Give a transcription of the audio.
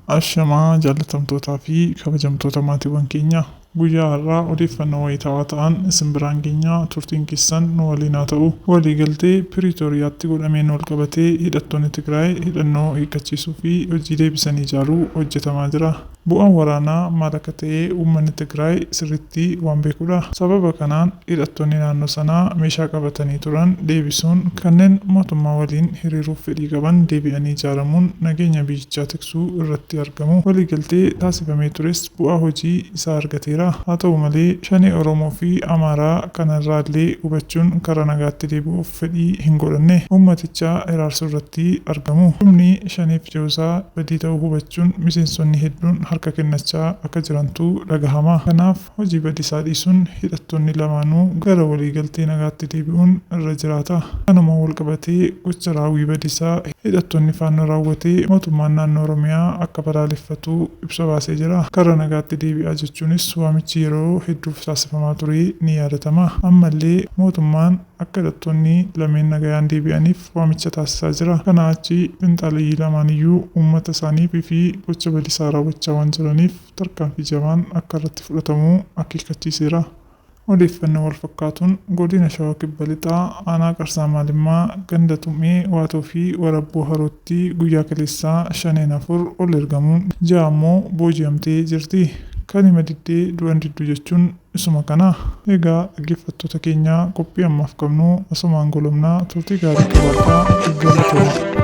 Ashamaa jaallatamtootaa fi kabajamtoota maatiiwwan keenya, guyyaa har'aa odeeffannoo wayitaawaa ta'an isin biraan geenyaa, turtiin keessan nu waliin haa ta'u. Waliigaltee Piriitooriyaatti godhameen walqabatee hidhattoonni Tigraay hidhannoo hiikkachiisuu fi hojii deebisanii ijaaruu hojjetamaa jira. Bu'aan waraanaa maal akka ta'e uummanni Tigraay sirriitti waan beekudha. Sababa kanaan hidhattoonni naannoo sanaa meeshaa qabatanii turan deebisuun kanneen mootummaa waliin hiriiruuf fedhii qaban deebi'anii ijaaramuun nageenya biyyichaa tiksuu irratti argamu. Waliigaltee taasifamee tures bu'aa hojii isaa argateera. Haa ta'u malee Shanee Oromoo fi Amaaraa kana irraallee hubachuun karaa nagaatti deebi'uuf fedhii hin godhanne. Uummaticha hiraarsuu irratti argamu. Dhumni Shaneef ce'usaa badii ta'uu hubachuun miseensonni hedduun harka kennachaa akka jirantu dhagahama. Kanaaf hojii badisaa dhiisuun hidhattoonni lamaanuu gara waliigaltee nagaatti deebi'uun irra jiraata. Kanumaan walqabatee gocha raawwii badisaa hidhattoonni Faannoo raawwate mootummaan naannoo Oromiyaa akka balaaleffatu ibsa baasee jira. Karaa nagaatti deebi'aa jechuunis waamichi yeroo hedduuf taasifamaa ture ni yaadatama. Ammallee mootummaan akka hidhattoonni lameen nagayaan deebi'aniif waamicha taasisaa jira. Kanaa achi finxaaleyyii lamaaniyyuu uummata isaaniif fi gocha badisaa raawwachaa waan jiraniif tarkaanfii jabaan akka irratti fudhatamu akeekkachiiseera. Odeeffannoo walfakkaatuun Godina Shawaa Kibba Lixaa Aanaa Qarsaa Maalimmaa ganda Tum'ee Waatoo fi Warabboo Harootti guyyaa kaleessaa Shaneen 4 ol ergamuun 6 ammoo booji'amtee jirti. Kan hima diddee du'an diddu jechuun isuma kana. Egaa dhaggeeffattoota keenya qophii ammaaf qabnu asumaan golobna, turtii gaarii qabaadhaa, galatoomaa.